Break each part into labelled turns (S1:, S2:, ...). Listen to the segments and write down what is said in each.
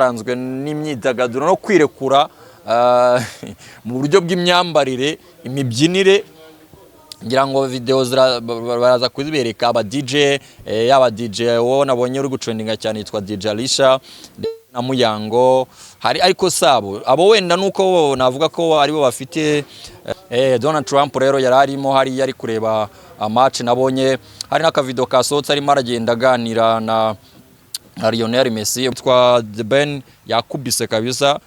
S1: Waranzwe n'imyidagaduro no kwirekura mu buryo bw'imyambarire, imibyinire. Ngira ngo video baraza kuzibereka aba DJ, yaba DJ wowe nabonye uri gutrendinga cyane yitwa DJ Alisha na Muyango hari, ariko sabo abo wenda nuko navuga ko aribo bafite. Donald Trump rero yari arimo hariya ari kureba match. Nabonye hari n'akavideo kasohotse arimo aragenda aganira na Lionel Messi. Witwa The Ben yakubise kabisa,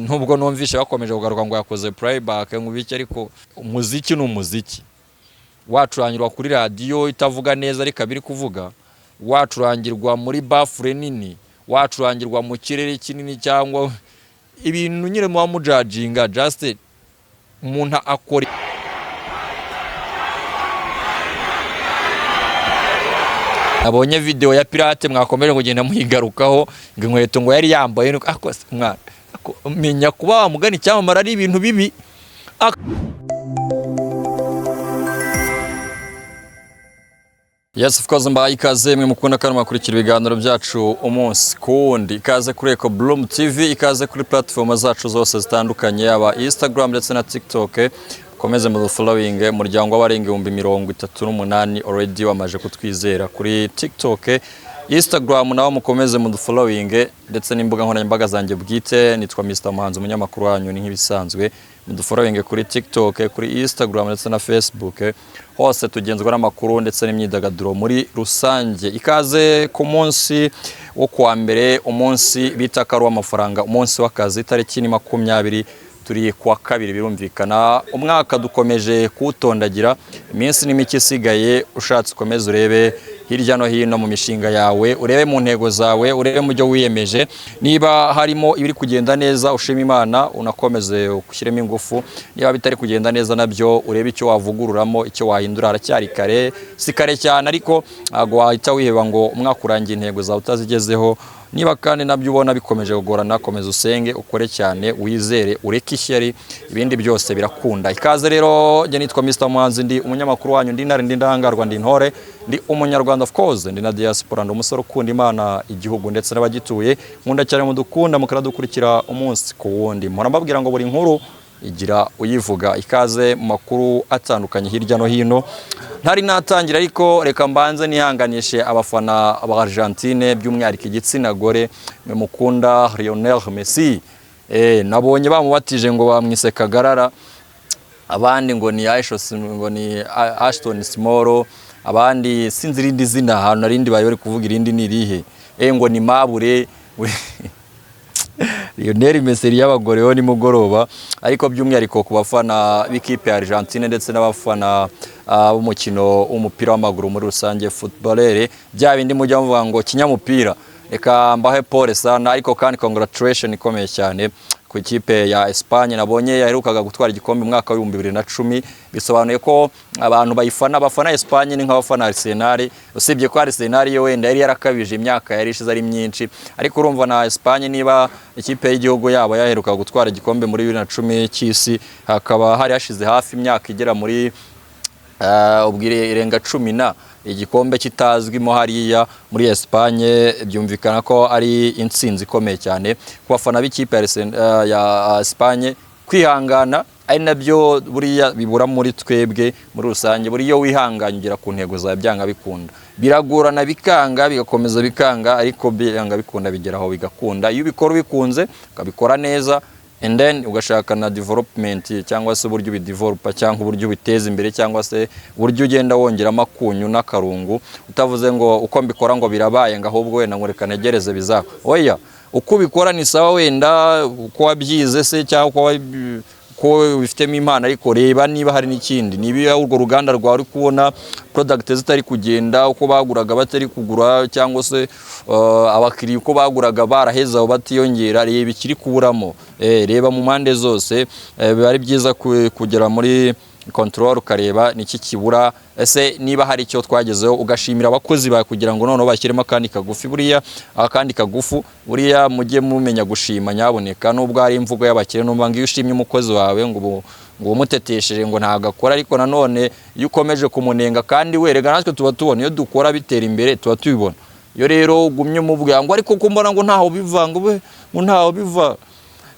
S1: nubwo numvishe bakomeje kugaruka ngo yakoze playback ngo biki, ariko umuziki ni umuziki. Wacurangirwa kuri radiyo itavuga neza ariko abiri kuvuga, wacurangirwa muri baffle nini, wacurangirwa mu kirere kinini, cyangwa ibintu nyine muba mujudginga, just umuntu akora. Nabonye video ya Pirate mwakomeje kugenda muyigarukaho ngo inkweto ngo yari yambaye ako se mwana, menya kuba wamugana icyamamare ari ibintu bibi. Yes, of course, mbahaye ikaze mwe mukunda kandi mukurikira ibiganiro byacu umunsi ku wundi. Ikaze kuri Eco Bloom TV, ikaze kuri platform zacu zose zitandukanye, yaba Instagram ndetse na TikTok. Mukomeze mu following umuryango w'abarenga 38,000 already wamaje kutwizera kuri TikTok, Instagram naho mukomeze mu following, ndetse n'imbuga nkoranyambaga zanjye bwite. Nitwa Mr Muhanzi, umunyamakuru wanyu, ni nk'ibisanzwe. Mudufollowing kuri TikTok, kuri Instagram ndetse na Facebook, hose tugenzwa n'amakuru ndetse n'imyidagaduro muri rusange. Ikaze ku munsi wo kuwa mbere, umunsi bita ko ari uw'amafaranga, umunsi w'akazi. Itariki ni 20, turi kuwa kabiri, birumvikana umwaka dukomeje kuwutondagira, iminsi ni mike isigaye. Ushatse ukomeze urebe hirya no hino mu mishinga yawe, urebe mu ntego zawe, urebe mu byo wiyemeje, niba harimo ibiri kugenda neza ushima Imana unakomeze ushyiremo ingufu, niba bitari kugenda neza nabyo urebe icyo wavugururamo, icyo wahindura. Haracyari kare, si kare cyane, ariko ntabwo wahita wiheba ngo umwaka urangiye intego zawe utazigezeho. Niba kandi nabyo ubona bikomeje kugorana, komeza usenge, ukore cyane, wizere, ureke ishyari, ibindi byose birakunda. Ikaze rero, njye nitwa Mr Muhanzi, ndi umunyamakuru wanyu, ndi intare, ndi indahangarwa, ndi intore, ndi umunyarwanda, of course ndi na diaspora, ndi umusore ukunda Imana, igihugu ndetse n'abagituye. Nkunda cyane mudukunda mukanadukurikira umunsi ku wundi. Mpora mbabwira ngo buri nkuru igira uyivuga. Ikaze mu makuru atandukanye hirya no hino. Ntari natangira ariko reka mbanze nihanganishe abafana ba Argentine, by'umwihariko igitsina gore mwe mukunda Lionel Messi. Nabonye bamubatije ngo bamwise Kagarara, abandi ngo ni Aisha, ngo ni Ashton Small, abandi sinzi irindi zina, ahantu narindi bari bari kuvuga irindi ni irihe, ngo ni Mabure. Lionel Messi y'abagoreho nimugoroba. Ariko by'umwihariko ku bafana b'ikipe ya Argentine ndetse n'abafana b'umukino w'umupira w'amaguru muri rusange, footballer, bya bindi mujya muvuga ngo kinyamupira, reka mbahe pole sana. Ariko kandi congratulation ikomeye cyane ku ikipe ya Espagne nabonye yaherukaga gutwara igikombe mu mwaka wa 2010. Bisobanuye ko abantu bayifana, bafana Espagne, ni nk'abafana Arsenal, usibye ko Arsenal yo wenda yari yarakabije, imyaka yari ishize ari myinshi. Ariko urumva na Espagne, niba ikipe y'igihugu yabo yaherukaga gutwara igikombe muri 2010 cy'isi, hakaba hari hashize hafi imyaka igera muri ubwo irenga 10 na igikombe kitazwimo hariya muri Espagne, byumvikana ko ari intsinzi ikomeye cyane ku bafana b'ikipe ya Espagne. Kwihangana ari nabyo buriya bibura muri twebwe muri rusange. Buriya iyo wihanganye ugera ku ntego zawe byanga bikunda. Biragorana, bikanga, bigakomeza bikanga, ariko byanga bikunda bigeraho bigakunda. Iyo ubikora ubikunze, ukabikora neza, and then ugashaka na development, cyangwa se uburyo ubidevelopa, cyangwa uburyo ubiteza imbere, cyangwa se uburyo ugenda wongeramo akunyu n'akarungu, utavuze ngo uko mbikora ngo birabaye, ngo ahubwo wenda ngo reka ntegereze bizaba. Oya, uko ubikora ni sawa, wenda uko wabyize se cyangwa uko ubifitemo impano, ariko reba niba hari n'ikindi, niba urwo ruganda rwawe uri kubona product zitari kugenda uko baguraga batari kugura, cyangwa se abakiriya uko baguraga baraheze aho batiyongera, reba ikiri kuburamo, reba mu mpande zose. Biba ari byiza kugera muri control ukareba niki kibura, ese niba hari icyo twagezeho, ugashimira abakozi bawe kugira ngo noneho bashyiremo akandi kagufi. Buriya akandi kagufu, buriya mujye mumenya gushima nyaboneka, nubwo hari imvugo y'abakire numva ngo iyo ushimye umukozi wawe ngo ngo umutetesheje ngo ntabwo akora, ariko nanone iyo ukomeje kumunenga kandi werega natwe tuba tubona iyo dukora bitera imbere, tuba tubibona. Iyo rero ugumye umubwira ngo ariko ko mbona ngo ntaho biva, ngo be ngo ntaho biva,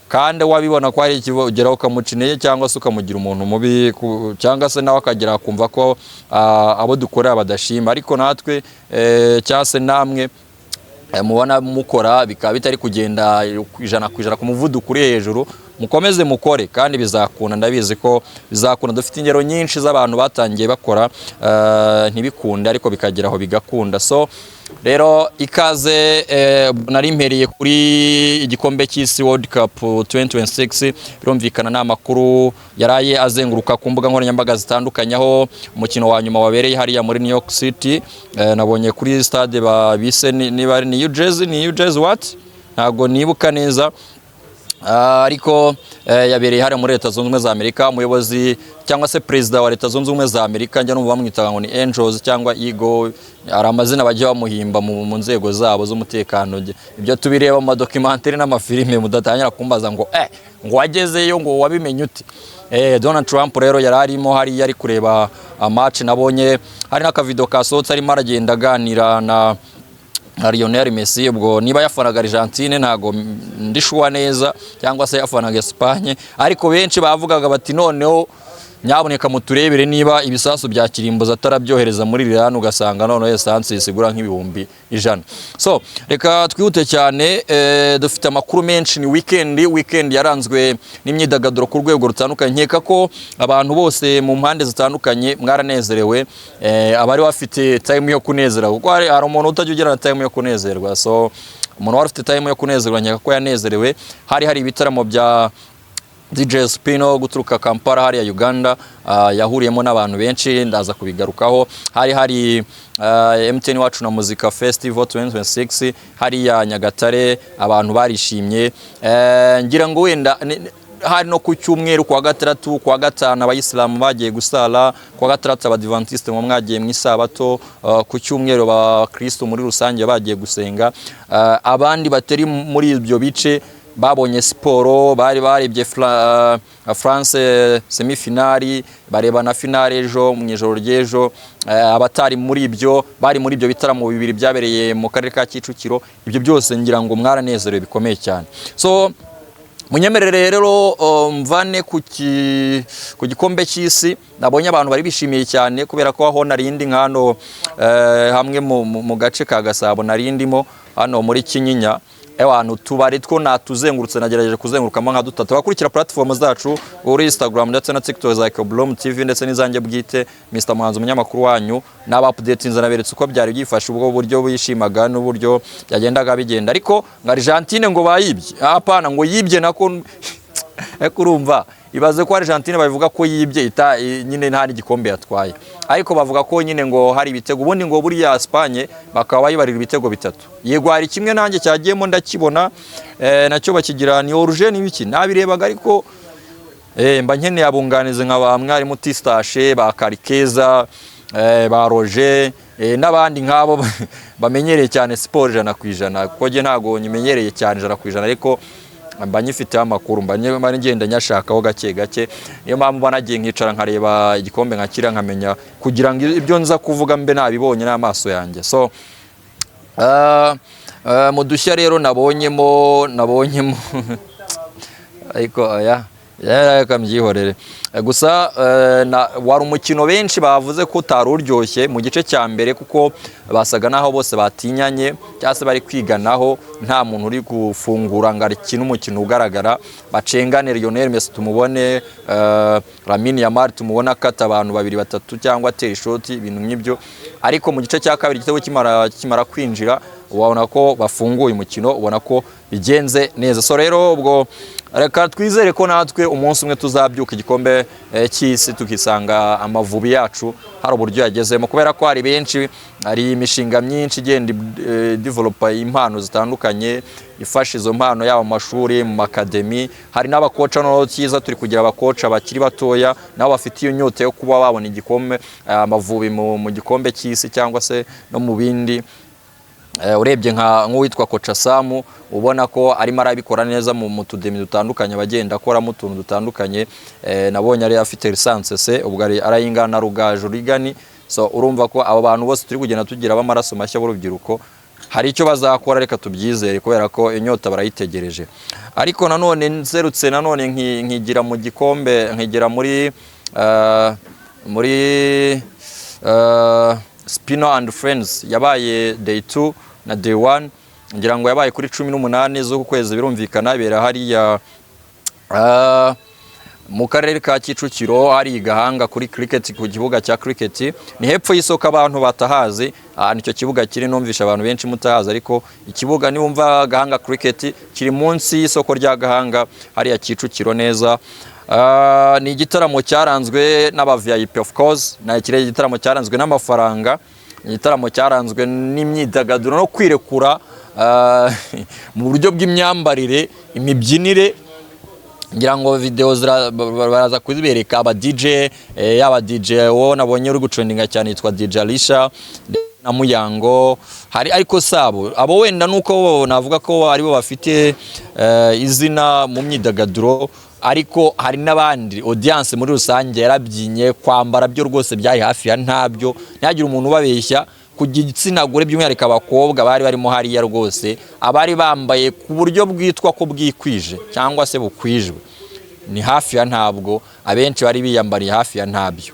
S1: kandi wabibona ko hari ikibazo, ugeraho ukamuca intege cyangwa se ukamugira umuntu mubi, cyangwa se nawe akagera akumva ko abo dukorera badashima. Ariko natwe cyangwa se namwe mubona mukora bikaba bitari kugenda 100% ku muvuduko uri hejuru, mukomeze mukore kandi bizakunda. Ndabizi ko bizakunda. Dufite ingero nyinshi z'abantu batangiye bakora ntibikunde, ariko bikagera aho bigakunda. So rero ikaze. Nari mpereye kuri igikombe cy'isi, World Cup 2026. Birumvikana ni amakuru yaraye azenguruka ku mbuga nkoranyambaga zitandukanye, aho umukino wa nyuma wabereye hariya muri New York City. Nabonye kuri stade bise niba ari New Jersey, New Jersey what, ntabwo nibuka neza. Ariko yabereye hariya muri Leta Zunze Ubumwe za Amerika. Umuyobozi cyangwa se perezida wa Leta Zunze Ubumwe za Amerika, njya numva bamwita ngo ni Angels cyangwa Eagle, hari amazina bajya bamuhimba mu nzego zabo z'umutekano. Ibyo tubireba mu madocumentary n'amafilime, mudatangira kumbaza ngo ngo wagezeyo, ngo wabimenye ute? Donald Trump rero yari arimo hariya ari kureba match. Nabonye hari n'akavideo kasohotse arimo aragenda aganira na Lionel Messi. Ubwo niba yafanaga Argentine ntago ndi sure neza, cyangwa se yafanaga Espagne, ariko benshi bavugaga bati: "Noneho nyaboneka muturebere niba ibisasu bya kirimbuzi atarabyohereza muri Iran", ugasanga noneho essence isigura nk'100,000. So reka twihute cyane, dufite amakuru menshi. Ni weekend, weekend yaranzwe n'imyidagaduro ku rwego rutandukanye. Nkeka ko abantu bose mu mpande zitandukanye mwaranezerewe, abari bafite time yo kunezerwa, kuko hari umuntu utajya ugira na time yo kunezerwa. So umuntu wari ufite time yo kunezerwa, nkeka ko yanezerewe. Hari ibitaramo bya DJ Spino guturuka Kampala hariya Uganda, yahuriyemo n'abantu benshi, ndaza kubigarukaho. Hari MTN Wacu na Muzika Festival 2026 hariya Nyagatare, abantu barishimye. Ngira ngo wenda hari no ku cyumweru, kuwa gatandatu, kuwa gatanu abayisilamu bagiye gusala, kuwa gatandatu abadivantiste mu mwagiye mu isabato, ku cyumweru abakristo muri rusange bagiye gusenga. Abandi batari muri ibyo bice babonye siporo, bari barebye France semi-finale, bareba na finale ejo mu ijoro ry'ejo. Abatari muri ibyo bari muri ibyo bitaramo bibiri byabereye mu karere ka Kicukiro. Ibyo byose ngira ngo mwaranezerewe bikomeye cyane. So munyemerere rero mvane ku gikombe cy'isi. Nabonye abantu bari bishimiye cyane, kubera ko aho narindi nk'hano hamwe mu gace ka Gasabo, narindimo hano muri Kinyinya, ewana utubari two natuzengurutse, nagerageje kuzengurukamo nka dutatu. Abakurikira platform zacu kuri Instagram ndetse na TikTok za Bloom TV ndetse n'izanjye bwite, Mr Muhanzi umunyamakuru wanyu, n'aba update naberetse uko byari byifashe, ubwo buryo bishimaga n'uburyo byagendaga bigenda. Ariko ngo Argentine ngo bayibye, hapana, ngo yibye nako. Ariko urumva, ibaze ko Argentine babivuga ko yibye ita nyine nta n'igikombe yatwaye, ariko bavuga ko nyine ngo hari ibitego. Ubundi ngo buriya Espagne bakaba bayibarira ibitego bitatu. Yego, hari kimwe nanjye cyagiyemo ndakibona, nacyo bakigira ni hors-jeu n'ibiki, nabirebaga, ariko mba nkeneye abunganizi nka ba mwarimu Tistashe, ba Karikeza, ba Roger, n'abandi nk'abo bamenyereye cyane siporo 100%, kuko njye ntabwo nyimenyereye cyane 100%, ariko mba nyifiteho amakuru, mba ngenda nyashakaho gake gake. Niyo mpamvu mba nagiye nkicara nkareba igikombe nka kiriya, nkamenya kugira ngo ibyo nza kuvuga mbe nabibonye n'amaso yanjye. So mu dushya rero nabonyemo, ariko oya, reka mbyihorere. Gusa wari umukino benshi bavuze ko utari uryoshye mu gice cya mbere, kuko basaga naho bose batinyanye cyangwa se bari kwiganaho, nta muntu uri gufungura ngo akine umukino ugaragara, bacengane. Lionel Messi tumubone, Lamine Yamal tumubone akata abantu babiri batatu cyangwa atera ishoti, ibintu nk'ibyo. Ariko mu gice cya kabiri, igitego kimara kwinjira, ubona ko bafunguye umukino, ubona ko bigenze neza. So rero ubwo reka twizere ko natwe umunsi umwe tuzabyuka igikombe cy'isi tukisanga Amavubi yacu hari uburyo yagezemo, kubera ko hari benshi, hari imishinga myinshi igenda developa impano zitandukanye, ifasha izo mpano yaba mu mashuri, mu makademi. Hari n'abakoca noneho cyiza, turi kugira abakoca bakiri batoya nabo bafite iyo nyota yo kuba babona igikombe, Amavubi mu gikombe cy'isi cyangwa se no mu bindi. Urebye nka nk'uwitwa Koca Samu, ubona ko arimo arabikora neza mu tudemi dutandukanye, abagenda akoramo utuntu dutandukanye. Nabonye ari afite licence C, ubwo ari arayingana na Rugaju Rigani. So urumva ko abo bantu bose turi kugenda tugira b'amaraso mashya b'urubyiruko. Hari icyo bazakora, reka tubyizere, kubera ko inyota barayitegereje. Ariko nanone nserutse nanone nkigira mu gikombe, nkigira muri Spino and Friends yabaye day 2 na day 1. Ngira ngo yabaye kuri 18 z'uku kwezi, birumvikana ibera hariya mu karere ka Kicukiro, hari i Gahanga kuri cricket, ku kibuga cya cricket, ni hepfo y'isoko. Abantu batahazi ahantu icyo kibuga kiri, numvisha abantu benshi mutahazi, ariko ikibuga niwumva Gahanga Cricket kiri munsi y'isoko rya Gahanga hariya Kicukiro neza. Ni igitaramo cyaranzwe n'aba VIP, of course, ni ikirere, igitaramo cyaranzwe n'amafaranga, igitaramo cyaranzwe n'imyidagaduro no kwirekura mu buryo bw'imyambarire, imibyinire. Ngira ngo video baraza kuzibereka. Aba DJ, yaba DJ wo nabonye uri gutrendinga cyane yitwa DJ Alisha na Muyango hari, ariko sabo abo wenda nuko bo navuga ko aribo bafite izina mu myidagaduro, ariko hari n'abandi. Audience muri rusange yarabyinnye. Kwambara byo rwose byari hafi ya ntabyo, ntihagire umuntu ubabeshya. Ku gitsina gore, by'umwihariko abakobwa bari barimo hariya, rwose abari bambaye ku buryo bwitwa ko bwikwije cyangwa se bukwijwe ni hafi ya ntabwo. Abenshi bari biyambariye hafi ya ntabyo.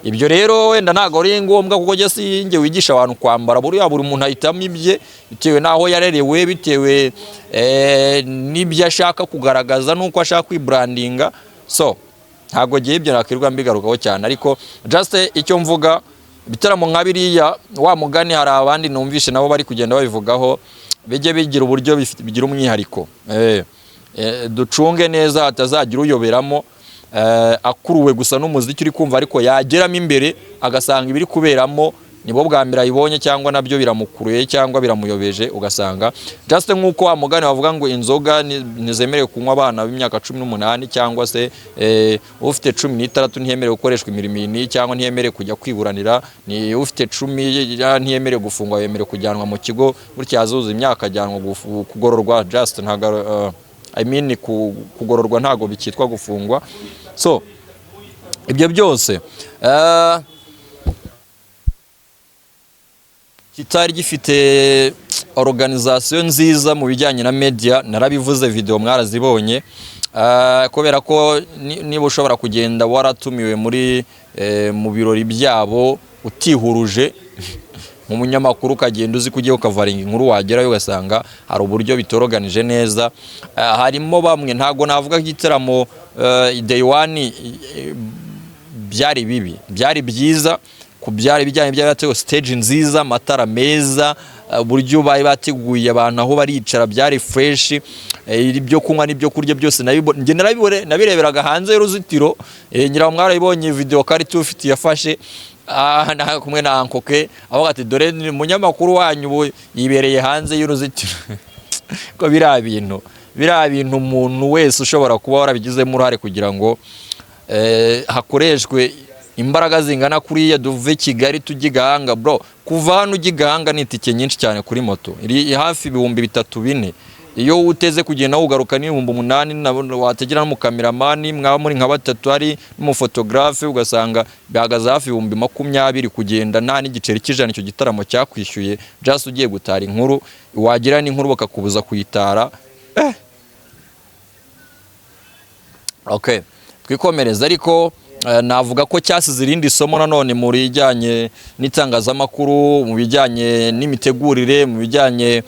S1: Ibyo rero wenda ntabwo ari ngombwa, kuko njye si njye wigisha abantu kwambara. Buriya buri muntu ahitamo ibye bitewe n'aho yarerewe, bitewe n'ibyo ashaka kugaragaza n'uko ashaka kwibrandinga. So ntabwo ngiye ibyo nakwirirwa mbigarukaho cyane, ariko just icyo mvuga, ibitaramo nka biriya, wa mugani hari abandi numvishe nabo bari kugenda babivugaho, bijye bigira uburyo bigira umwihariko. Ducunge neza hatazagira uyoberamo akuruwe gusa n'umuziki uri kumva, ariko yageramo imbere agasanga ibiri kuberamo nibo bwa mbere ayibonye, cyangwa nabyo biramukuruye cyangwa biramuyobeje, ugasanga just nk'uko wa mugani bavuga ngo inzoga ntizemerewe kunywa abana b'imyaka 18, cyangwa se ufite 16 ntiyemerewe gukoreshwa imirimo iyi n'iyi, cyangwa ntiyemerewe kujya kwiburanira, ni ufite 10 ntiyemerewe gufungwa, yemerewe kujyanwa mu kigo gutya, yazuza imyaka ajyanwa kugororwa. Just ntabwo, I mean, kugororwa ntabwo bikitwa gufungwa. So ibyo byose kitari gifite organisation nziza mu bijyanye na media. Narabivuze, video mwarazibonye. Kubera ko niba ushobora kugenda waratumiwe muri mu birori byabo utihuruje nk'umunyamakuru, ukagenda uzi ko ugiye ukavaringa inkuru, wagerayo ugasanga hari uburyo bitoroganije neza. Harimo bamwe, ntabwo navuga ko igitaramo day one byari bibi, byari byiza ku byari bijyanye byari stage nziza, amatara meza, uburyo bari bateguye abantu aho baricara byari fresh, ibyo kunywa n'ibyo kurya byose njye nabireberaga hanze y'uruzitiro. Ngira ngo mwarabibonye video kari tufite yafashe kumwe na Ankoke, avuga ati: "Dore ni umunyamakuru wanyu ubu yibereye hanze y'uruzitiro." Ko biriya bintu umuntu wese ushobora kuba warabigizemo uruhare kugira ngo hakoreshwe imbaraga zingana kuriya, duve Kigali tujye i Gahanga, bro, kuva hano ujya i Gahanga ni itike nyinshi cyane kuri moto, iri hafi 3000, 4000. Iyo uteze kugenda ugaruka ni 8000, wategera n'umukameramani, mwaba muri nka batatu, hari n'umufotogarafe, ugasanga bihagaze hafi 20,000 kugenda, nta n'igiceri cy'ijana icyo gitaramo cyakwishyuye, just ugiye gutara inkuru. Wagira n'inkuru bakakubuza kuyitara. Okay, twikomereza. Ariko navuga ko cyasize irindi somo nanone mu bijyanye n'itangazamakuru, mu bijyanye n'imitegurire, mu bijyanye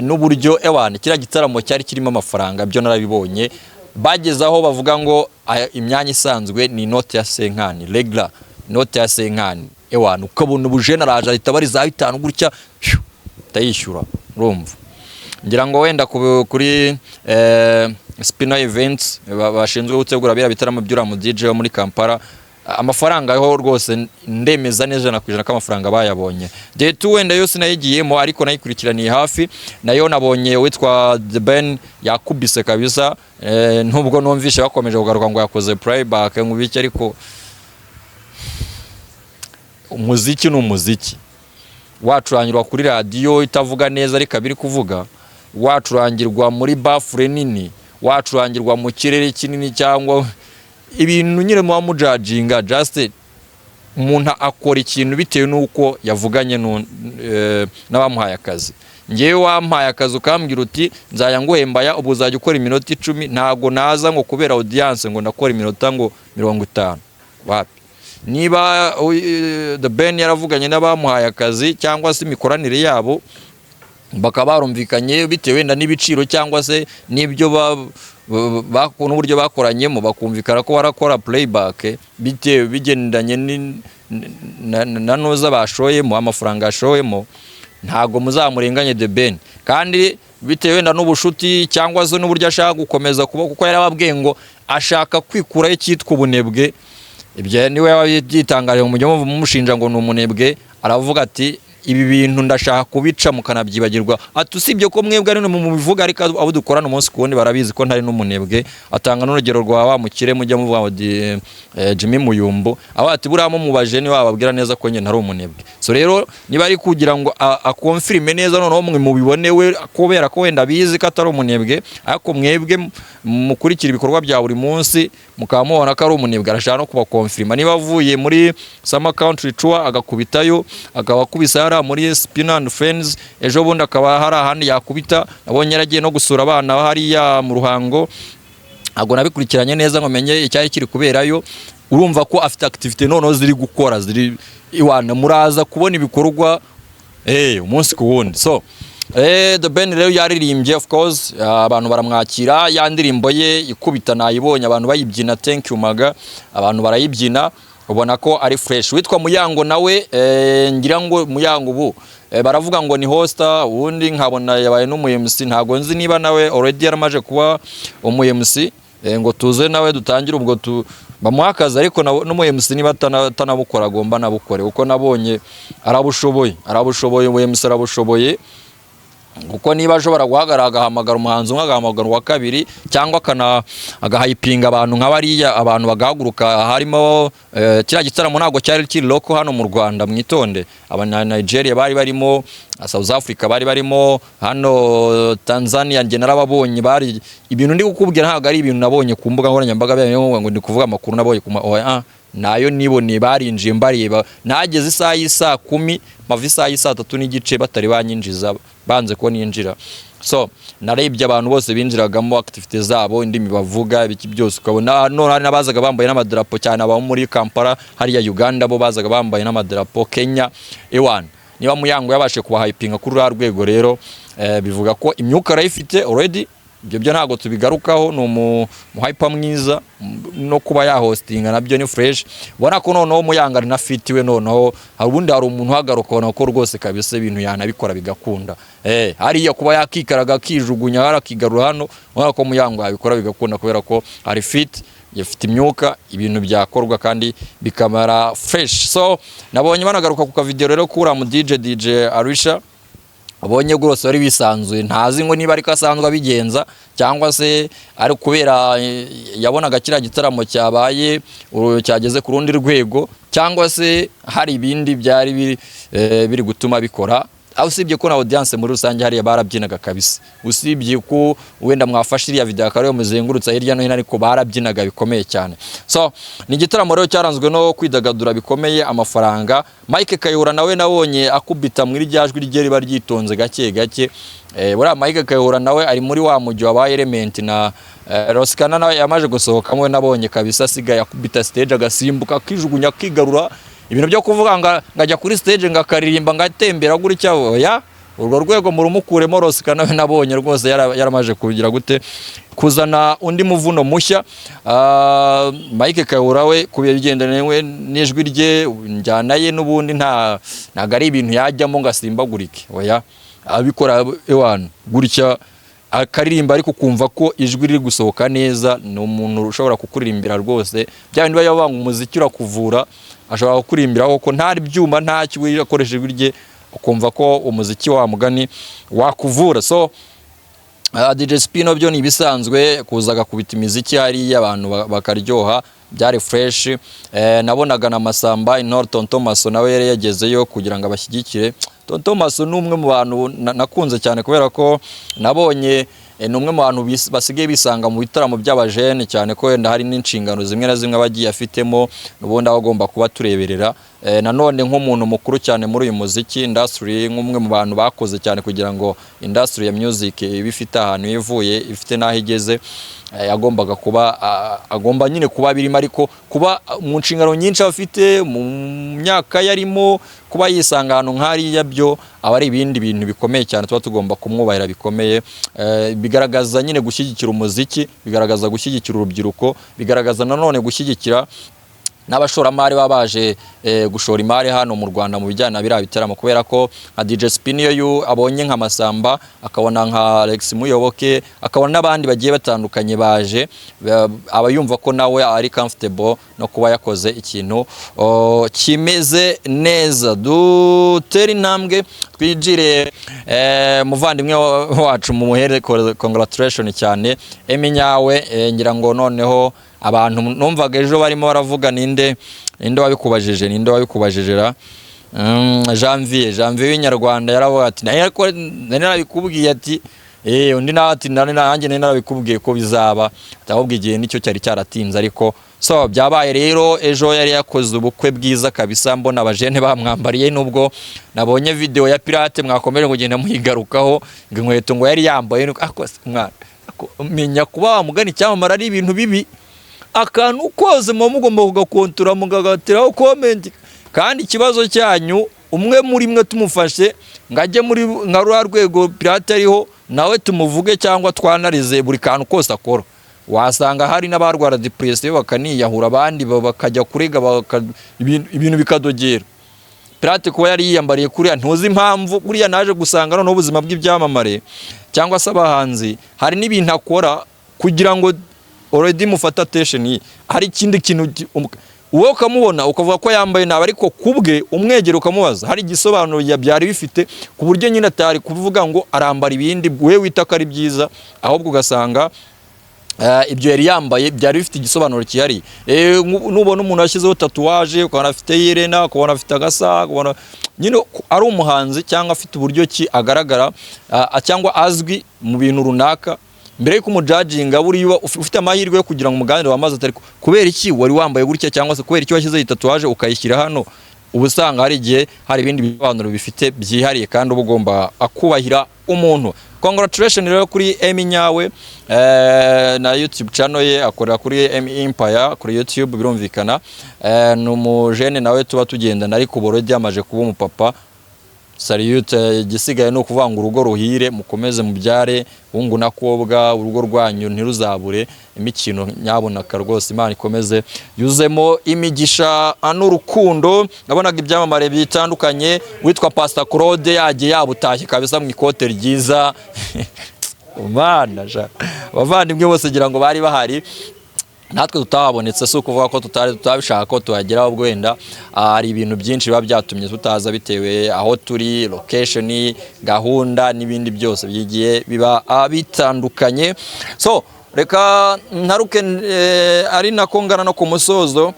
S1: n'uburyo. Ewana, kiriya gitaramo cyari kirimo amafaranga, byo narabibonye. Bageze aho bavuga ngo imyanya isanzwe ni inote ya cinquante, regular inote ya cinquante. Ewana, ukabona ubujene araje ahita bariza 5 gutya, phew, ndayishyura. Urumva, ngira ngo wenda kuri Spino Events bashinzwe gutegura biriya bitaramo by'uriya mu DJ wo muri Kampala, amafaranga yo rwose ndemeza neza 100% ko amafaranga bayabonye. Day 2 wenda yose nayigiyemo, ariko nayikurikiraniye hafi. Nayo nabonye witwa The Ben yakubise kabisa, nubwo numvishe bakomeje kugaruka ngo yakoze playback ngo biki, ariko umuziki ni umuziki. Wacurangirwa kuri radiyo itavuga neza ariko abiri kuvuga, wacurangirwa muri baffle nini, wacurangirwa mu kirere kinini, cyangwa ibintu nyine muba mujajinga, just umuntu akora ikintu bitewe n'uko yavuganye n'abamuhaye akazi. Ngewe wampaye akazi ukambwira uti nzajya nguhembaya, ubu uzajya ukora iminota 10, ntago naza ngo kubera audience ngo ndakora iminota ngo 50, wapi. Niba The Ben yaravuganye n'abamuhaye akazi cyangwa se imikoranire yabo bakaba barumvikanye bitewe wenda n'ibiciro cyangwa se n'ibyo n'uburyo bakoranyemo, bakumvikana ko barakora playback bitewe bigendanye na nuza bashoyemo, amafaranga yashoyemo, ntago muzamurenganye The Ben. Kandi bitewe wenda n'ubushuti cyangwa se n'uburyo ashaka gukomeza kuba, kuko yarababwiye ngo ashaka kwikuraho icyitwa ubunebwe. Ibyo niwe yabyitangaje, mu mujyi mumushinja ngo ni umunebwe. Aravuga ati: "Ibi bintu ndashaka kubica mukanabyibagirwa." Ati: "Usibye ko mwebwe ari mubivuga, ariko abo dukorana umunsi ku wundi barabizi ko ntari n'umunebwe." Atanga n'urugero rwa wa mukire mujya muvuga ngo Jimmy Muyumbu, aho ati buriya mumubaje niwe wababwira neza ko nyine ntari umunebwe. So rero niba ari kugira ngo aconfirme neza, noneho mwe mubibone we, kubera ko wenda abizi ko atari umunebwe, ariko mwebwe mukurikira ibikorwa bya buri munsi mukaba mubona ko ari umunebwe, arashaka no kubaconfirma. Niba avuye muri Summer Country Tour agakubitayo, akaba akubise hariya muri Spin and Friends, ejo bundi akaba hari ahandi yakubita. Nabonye yaragiye no gusura abana hariya mu Ruhango, ntabwo nabikurikiranye neza ngo menye icyari kiri kuberayo. Urumva ko afite activity noneho ziri gukora ziri iwana, muraza kubona ibikorwa umunsi ku wundi. So The Ben rero yaririmbye, of course abantu baramwakira. Ya ndirimbo ye ikubita nayibonye abantu bayibyina, "Thank You Maga", abantu barayibyina, ubona ko ari fresh. Witwa Muyango nawe, ngira ngo Muyango ubu baravuga ngo ni hoster, ubundi nkabona yabaye n'umu MC. Ntago nzi niba nawe already yaramaje kuba umu MC, ngo tuze nawe dutangire ubwo tu bamuha akazi, ariko n'umu MC niba atanabukora agomba nabukore, kuko nabonye arabushoboye, arabushoboye, umu MC arabushoboye. Kuko niba ashobora guhagarara agahamagara umuhanzi umwe, agahamagara uwa kabiri, cyangwa agahypinga abantu nka bariya, abantu bagahaguruka. Harimo kiriya gitaramo ntabwo cyari kiri local hano mu Rwanda, mwitonde. Abanya Nigeria bari barimo, South Africa bari barimo, hano Tanzania njye narababonye. Bari ibintu ndi kukubwira ntabwo ari ibintu nabonye ku mbuga nkoranyambaga ngo ndi kuvuga amakuru nabonye ku oya, nayo niboneye. Barinjiye mbareba, nageze isaha y'isaa 10, mpava isaha y'isaa 3:30 batari banyinjiza, banze ko ninjira. So narebye abantu bose binjiragamo, activité zabo, indimi bavuga, ibiki byose, ukabona none hari n'abazaga bambaye n'amadarapo, cyane abo muri Kampala hariya Uganda, bo bazaga bambaye n'amadarapo Kenya ewan. Niba Muyango yabashe kubahypinga kuri ruriya rwego rero, bivuga ko imyuka arayifite already. Ibyo byo ntabwo tubigarukaho, ni umuhyper mwiza, no kuba yahostinga nabyo ni fresh. Ubona ko noneho Muyango ari na fit we. Noneho hari ubundi, hari umuntu uhagaruka ubona ko rwose kabisa ibintu yanabikora bigakunda. Hariya kuba yakikaraga akijugunya hariya akigarura hano, ubona ko Muyango yabikora bigakunda kubera ko ari fit, yafite imyuka, ibintu byakorwa kandi bikamara fresh. So nabonye banagaruka ku kavideo rero kuri mu DJ Arisha, abonye rwose wari wisanzuye. Ntazi ngo niba ariko asanzwe abigenza cyangwa se ari kubera yabonaga kiriya gitaramo cyabaye cyageze ku rundi rwego, cyangwa se hari ibindi byari biri gutuma bikora. Aho usibye ko na audience muri rusange hariya barabyinaga kabisa, usibye ko wenda mwafashe iriya video akaba ariyo muzengurutsa hirya no hino, ariko barabyinaga bikomeye cyane. So ni igitaramo rero cyaranzwe no kwidagadura bikomeye, amafaranga. Mike Kayihura nawe nabonye akubita muri rya jwi rye riba ryitonze gake gake. Buriya Mike Kayihura nawe ari muri wa mujyi wabaye Element na Rosikana, nawe yamaje gusohokamo. We nabonye kabisa asigaye akubita stage, agasimbuka, akijugunya, akigarura. Ibintu byo kuvuga ngo ngajya kuri stage ngakaririmba ngatembera gutya, oya, urwo rwego murumukuremo. Rosika nawe nabonye rwose yaramaje kugira gute, kuzana undi muvuno mushya. Mike Kayihura we ku bigendanye we n'ijwi rye, njyana ye n'ubundi ntabwo ari ibintu yajyamo ngo asimbagurike, oya, abikora ewana gutya akaririmba, ariko ukumva ko ijwi riri gusohoka neza. Ni umuntu ushobora kukuririmbira rwose bya bindi bajya bavuga ngo umuziki urakuvura. Ashobora kukuririmbira koko nta byuma, nta kiwe, akoresha ijwi rye ukumva ko umuziki wa mugani wakuvura. So DJ Spino byo ni ibisanzwe, kuza agakubita imiziki hariya abantu bakaryoha, byari fresh. Nabonaga na Masamba Intore Tonton Maso nawe yari yagezeyo kugira ngo abashyigikire. Tonton Maso ni umwe mu bantu nakunze cyane, kubera ko nabonye ni umwe mu bantu basigaye bisanga mu bitaramo by'abajene cyane, ko wenda hari n'inshingano zimwe na zimwe aba agiye afitemo n'ubundi aba agomba kuba tureberera. Nanone nk'umuntu mukuru cyane muri uyu muziki industry, nk'umwe mu bantu bakoze cyane kugira ngo industry ya music ibe ifite ahantu ivuye, ifite n'aho igeze, yagombaga kuba agomba nyine kuba birimo, ariko kuba mu nshingano nyinshi afite, mu myaka yarimo, kuba yisanga ahantu nk'hariya byo aba ari ibindi bintu bikomeye cyane tuba tugomba kumwubahira bikomeye. Bigaragaza nyine gushyigikira umuziki, bigaragaza gushyigikira urubyiruko, bigaragaza nanone gushyigikira n'abashoramari baba baje gushora imari hano mu Rwanda mu bijyanye na biriya bitaramo, kubera ko nka DJ Spin iyo abonye nka Masamba, akabona nka Alex Muyoboke, akabona n'abandi bagiye batandukanye baje, aba yumva ko nawe ari comfortable no kuba yakoze ikintu kimeze neza. Dutere intambwe twinjire, muvandimwe wacu mumuhere congratulation cyane Emmy Nyawe. Ngira ngo noneho abantu numvaga ejo barimo baravuga, ninde wabikubajije, ninde wabikubajije ra? Janvier w'inyarwanda yaravuga ati nari ariko nari narabikubwiye, ati undi nawe ati nari nanjye nari narabikubwiye ko bizaba, ati ahubwo igihe nicyo cyari cyaratinze, ariko so byabaye. Rero ejo yari yakoze ubukwe bwiza kabisa, mbona abajene bamwambariye, nubwo nabonye video ya pirate mwakomeje kugenda muyigarukaho, ngo inkweto ngo yari yambaye ako se mwana, menya kuba wamugana icyamamare ari ibintu bibi, akantu kose muba mugomba kugakontora mukagateraho comment, kandi ikibazo cyanyu umwe muri mwe tumufashe ngo ajye muri nka ruriya rwego pirate ariho, nawe tumuvuge cyangwa twanarize buri kantu kose akora, wasanga hari n'abarwara depression bakaniyahura, abandi bakajya kurega, ibintu bikadogera. Pirate kuba yari yiyambariye kuriya, ntuzi impamvu buriya naje gusanga noneho ubuzima bw'ibyamamare cyangwa se abahanzi hari n'ibintu akora kugira ngo already mufate attention ye. Hari ikindi kintu wowe ukamubona ukavuga ko yambaye nabi, ariko kubwe umwegera ukamubaza hari igisobanuro byari bifite, ku buryo nyine atari kuvuga ngo arambara ibindi we wita ko ari byiza, ahubwo ugasanga ibyo yari yambaye byari bifite igisobanuro cyihariye. Nubona umuntu yashyizeho tatouage, ukabona afite yerena, ukabona afite agasaha, ukabona nyine ari umuhanzi cyangwa afite uburyo ki agaragara, cyangwa azwi mu bintu runaka, mbere yuko umujudginga buriya uba ufite amahirwe yo kugira ngo umuganire wamaze atari kubera iki wari wambaye gutya, cyangwa se kubera iki washyizeho iyi tatouage ukayishyira hano, uba usanga hari igihe hari ibindi bisobanuro bifite byihariye, kandi uba ugomba kubahira umuntu. Congratulation rero kuri Emmy Nyawe na YouTube channel ye, akorera kuri Emmy Empire kuri YouTube, birumvikana. Ni umujene nawe tuba tugendana, ariko ubu already yamaze kuba umupapa. Salute. Igisigaye ni ukuvuga ngo urugo ruhire, mukomeze mubyare hungu na kobwa, urugo rwanyu ntiruzabure imikino nyabonaka rwose. Imana ikomeze yuzemo imigisha n'urukundo. Nabonaga ibyamamare bitandukanye, witwa Pastor Claude yagiye yabutashye kabisa mu ikote ryiza. Mana sha, abavandimwe bose ngira ngo bari bahari, natwe tutahabonetse si ukuvuga ko tutari tutabishaka ko tuhagera, ahubwo wenda hari ibintu byinshi biba byatumye tutaza bitewe aho turi, location, gahunda n'ibindi byose byigiye biba bitandukanye. So reka ntaruke, ari nako ngana no ku musozo,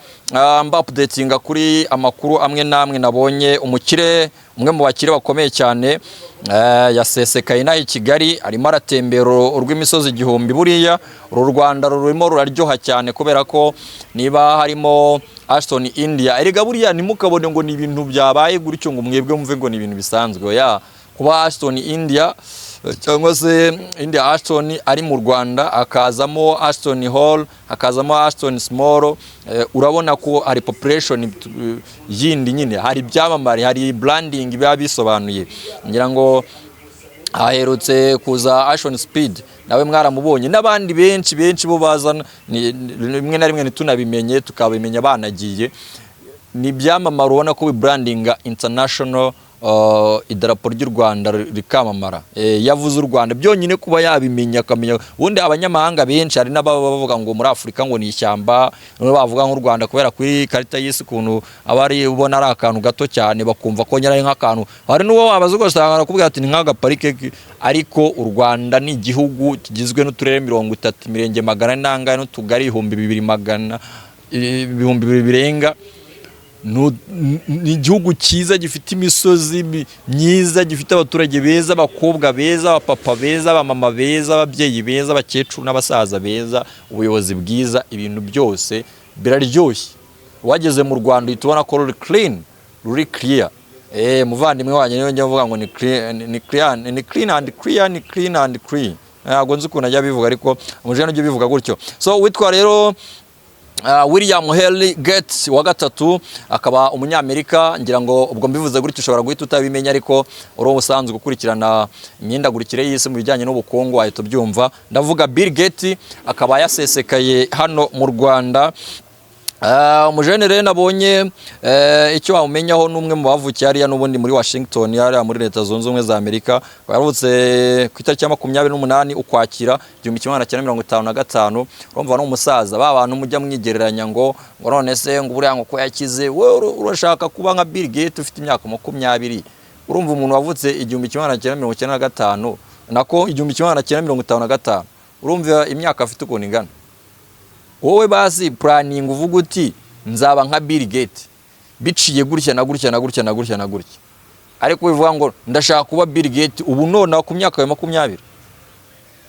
S1: mba updatinga kuri amakuru amwe n'amwe nabonye. Umukire, umwe mu bakire bakomeye cyane, yasesekaye inaha i Kigali, arimo aratembera urw'imisozi igihumbi. Buriya uru Rwanda rurimo ruraryoha cyane, kubera ko niba harimo Ashton India, erega buriya ntimukabone ngo ni ibintu byabaye gutyo ngo mwebwe mumve ngo ni ibintu bisanzwe. Ya kuba Ashton India cyangwa se India Ashton ari mu Rwanda, akazamo Ashton Hall, hakazamo Ashton Small, urabona ko hari population yindi nyine, hari ibyamamare, hari branding biba bisobanuye. Ngira ngo haherutse kuza Ashton Speed, nawe mwaramubonye, n'abandi benshi benshi bo bazana rimwe na rimwe ntitunabimenye, tukabimenya banagiye. Ni ibyamamare ubona ko bibrandinga international, idarapo ry'u Rwanda rikamamara. Yavuze u Rwanda byonyine kuba yabimenya, akamenya. Ubundi abanyamahanga benshi, hari n'ababa bavuga ngo muri Afurika ngo ni ishyamba, noneho bavuga nk'u Rwanda kubera kuri karita y'isi ukuntu aba ari ubona ari akantu gato cyane, bakumva ko nyine ari nk'akantu. Hari n'uwo wabaza ugasanga arakubwira ati ni nk'agaparike ariko u Rwanda ni igihugu kigizwe n'uturere 30, imirenge 400 n'angahe, n'utugari 2200, 2000 birenga. Ni igihugu cyiza gifite imisozi myiza, gifite abaturage beza, abakobwa beza, abapapa beza, abamama beza, ababyeyi beza, abakecuru n'abasaza beza, ubuyobozi bwiza, ibintu byose biraryoshye. Wageze mu Rwanda uhita ubona ko ruri clean. ruri clear. Muvandimwe wanjye niyo njya mvuga ngo ni clear, ni clear, ni clean and clear, ni clean and clear. Ntabwo nzi ukuntu ajya abivuga, ariko umujene ujya ubivuga gutyo. So witwa rero William Henry Gates wa gatatu, akaba umunyamerika. Ngira ngo ubwo mbivuze gutyo ushobora guhita utabimenya, ariko uri usanzwe gukurikirana imihindagurikire y'isi mu bijyanye n'ubukungu wahita ubyumva. Ndavuga Bill Gates, akaba yasesekaye hano mu Rwanda. Umujene rero nabonye icyo wamumenyaho, ni umwe mu bavukiye hariya n'ubundi muri Washington, hariya muri Leta Zunze Ubumwe za Amerika. Yavutse ku itariki ya 28 Ukwakira 1955. Urumva ni umusaza. Ba bantu mujya mwigereranya ngo none se ngo buriya ngo ko yakize, wowe urashaka kuba nka Bill Gates ufite imyaka 20? Urumva umuntu wavutse 1995, nako 1955, urumva imyaka afite ukuntu ingana? Wowe bazi planning, uvuga uti nzaba nka Bill Gates biciye gutya na gutya na gutya na gutya na gutya. Ariko bivuga ngo ndashaka kuba Bill Gates ubu nonaha ku myaka ya 20,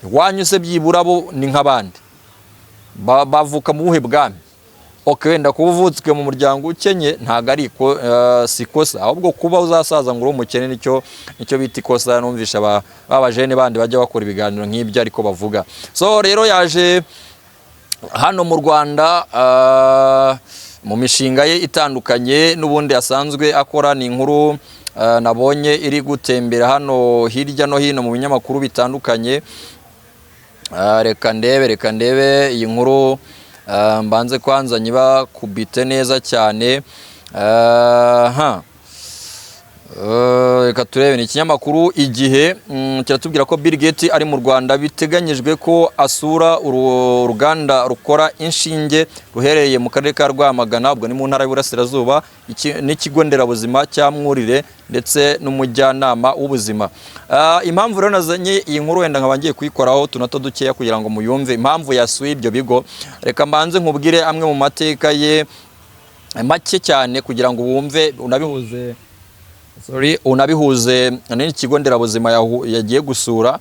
S1: iwanyu se byibura bo ni nk'abandi bavuka mu buhe bwami? Okay, wenda kuba uvutswe mu muryango ukenye ntabwo ari si ikosa, ahubwo kuba uzasaza ngo uri umukene nicyo bita ikosa. Numvisha ba bajene bandi bajya bakora ibiganiro nk'ibyo ariko bavuga. So rero yaje hano mu Rwanda mu mishinga ye itandukanye n'ubundi asanzwe akora. Ni inkuru nabonye iri gutembera hano hirya no hino mu binyamakuru bitandukanye. Reka ndebe iyi nkuru, mbanze kwanza nyiba kubite neza cyane. Ha. Reka turebe, ni ikinyamakuru Igihe, kiratubwira ko Bill Gates ari mu Rwanda, biteganyijwe ko asura uruganda rukora inshinge ruherereye mu karere ka Rwamagana, ubwo ni mu Ntara y'Iburasirazuba, n'ikigo nderabuzima cya Mwurire ndetse n'umujyanama w'ubuzima. Impamvu rero nazanye iyi nkuru, wenda nkaba ngiye kuyikoraho utunota dukeya kugira ngo muyumve impamvu yasuye ibyo bigo, reka mbanze nkubwire amwe mu mateka ye make cyane kugira ngo wumve unabihuze, sorry, unabihuze n'ikigo nderabuzima yagiye gusura,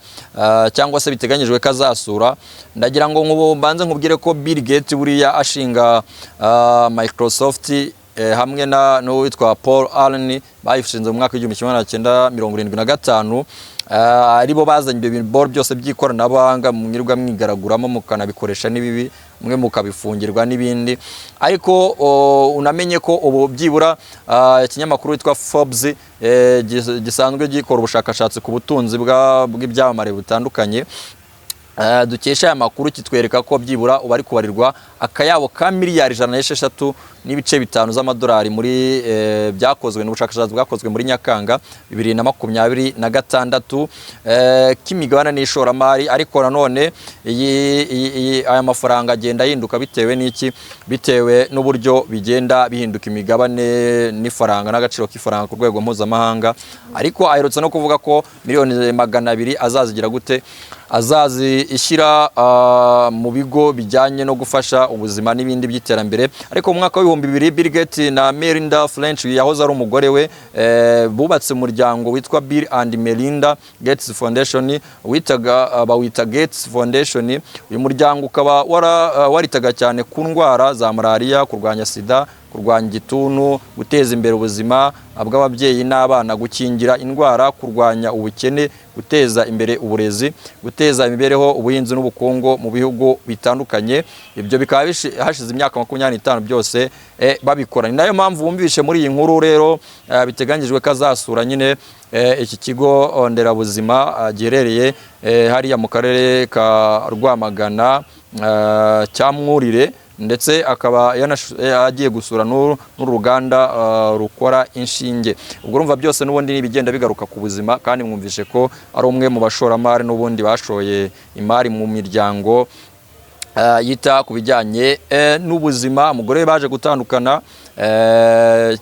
S1: cyangwa se biteganyijwe ko azasura. Ndagira ngo mbanze nkubwire ko Bill Gates buriya ashinga Microsoft hamwe na n'uwitwa Paul Allen, bayishinze mu mwaka w'1975, aribo bazanye ibyo bintu byose by'ikoranabuhanga mwirirwa mwigaraguramo, mukanabikoresha n'ibibi, mwe mukabifungirwa n'ibindi. Ariko unamenye ko ubu byibura ikinyamakuru witwa Forbes gisanzwe gikora ubushakashatsi ku butunzi bw'ibyamamare butandukanye dukesha aya makuru, kitwereka ko byibura ubu ari kubarirwa akayabo ka miliyari 106.5 z'amadolari muri byakozwe n'ubushakashatsi bwakozwe muri Nyakanga 2026 k'imigabane n'ishoramari. Ariko nanone aya mafaranga agenda ahinduka bitewe n'iki? Bitewe n'uburyo bigenda bihinduka imigabane n'ifaranga n'agaciro k'ifaranga ku rwego mpuzamahanga. Ariko aherutse no kuvuga ko miliyoni 200 azazigira gute, azazishyira mu bigo bijyanye no gufasha ubuzima n'ibindi by'iterambere. Ariko mu mwaka w'2000 Bill Gates na Melinda French yahoze ari umugore we bubatse umuryango witwa Bill and Melinda Gates Foundation, witaga bawita Gates Foundation. Uyu muryango ukaba waritaga cyane ku ndwara za malariya, kurwanya sida, kurwanya igituntu, guteza imbere ubuzima bw'ababyeyi n'abana, gukingira indwara, kurwanya ubukene, guteza imbere uburezi, guteza imibereho, ubuhinzi n'ubukungu mu bihugu bitandukanye. Ibyo bikaba hashize imyaka 25 byose babikora. Ni nayo mpamvu wumvishe muri iyi nkuru rero biteganyijwe ko azasura nyine iki kigo nderabuzima giherereye hariya mu karere ka Rwamagana cya Mwurire, ndetse akaba agiye gusura n'uruganda rukora inshinge. Ubwo urumva byose n'ubundi ni ibigenda bigaruka ku buzima, kandi mwumvishe ko ari umwe mu bashoramari n'ubundi bashoye imari mu miryango yita ku bijyanye n'ubuzima. Umugore we baje gutandukana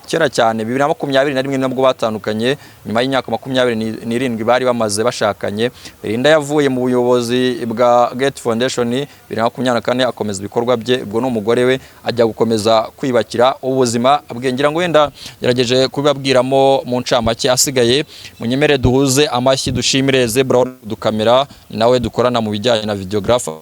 S1: kera cyane, 2021 nabwo batandukanye, nyuma y'imyaka 27 bari bamaze bashakanye. Melinda yavuye mu buyobozi bwa Gates Foundation 2024, akomeza ibikorwa bye, ubwo ni umugore we, ajya gukomeza kwiyubakira ubuzima bwe. Ngira ngo wenda gerageje kubibabwiramo mu ncamake. Asigaye munyemere duhuze amashyi, dushimire Zebra dukamera, ni nawe dukorana mu bijyanye na videographer.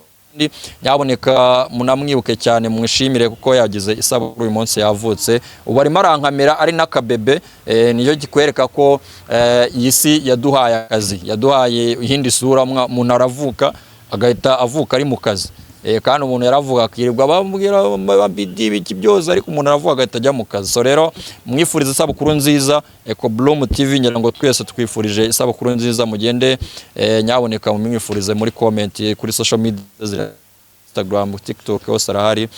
S1: Nyaboneka munamwibuke cyane, mwishimire kuko yagize isabukuru uyu munsi, yavutse. Ubu arimo arankamera ari n'akabebe. Niyo kikwereka ko iyi si yaduhaye akazi, yaduhaye iyindi sura. Umuntu aravuka agahita avuka ari mu kazi. Kandi umuntu yaravuga akirirwa bamubwira bidi ibiki byose, ariko umuntu aravuga agahita ajya mu kazi. So rero mwifurize isabukuru nziza. Eco Bloom TV, ngira ngo twese twifurije isabukuru nziza. Mugende nyaboneka mumwifurize muri comment kuri social media zira Instagram, TikTok, hose arahari.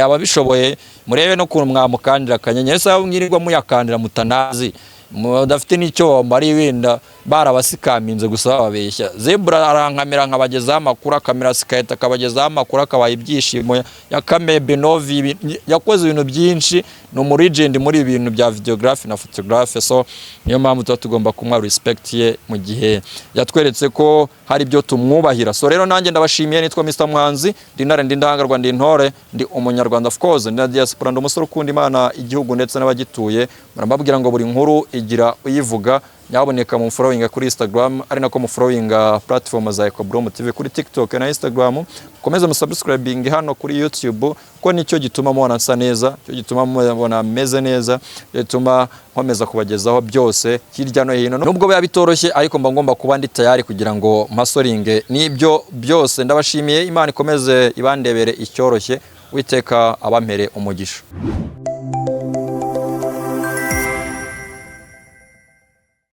S1: Ababishoboye murebe no kuntu mwamukandira akanyenyeri. Ese mwirirwa muyakandira mutanazi, mudafite n'icyo bamariye, wenda barabasikaminze gusa bababeshya. Zebra arankamera nkabagezaho amakuru, akamera sikahita akabagezaho amakuru, akabaha ibyishimo. Yakameye Benovi, yakoze ibintu byinshi, ni umu legend muri ibi bintu bya videography na photography. So niyo mpamvu tuba tugomba kumuha respect ye mu gihe yatweretse ko hari ibyo tumwubahira. So rero nanjye ndabashimiye, nitwa Mr Muhanzi, ndi intare, ndi indahangarwa, ndi intore, ndi umunyarwanda, of course ndi na diaspora, ndi umusore ukunda Imana, igihugu ndetse n'abagituye. Murambabwira ngo buri nkuru igira uyivuga. Nyaboneka mu followinga kuri Instagram, ari nako mu followinga platform za Eco Bloom TV kuri TikTok na Instagram. Mukomeze mu subscribing hano kuri YouTube, ko nicyo gituma mubona nsa neza, cyo gituma mubona meze neza, gituma nkomeza kubagezaho byose hirya no hino. Nubwo biba bitoroshye, ariko mba ngomba kuba ndi tayari kugira ngo mpasoringe n'ibyo byose. Ndabashimiye, Imana ikomeze ibandebere icyoroshye, witeka abampere umugisha.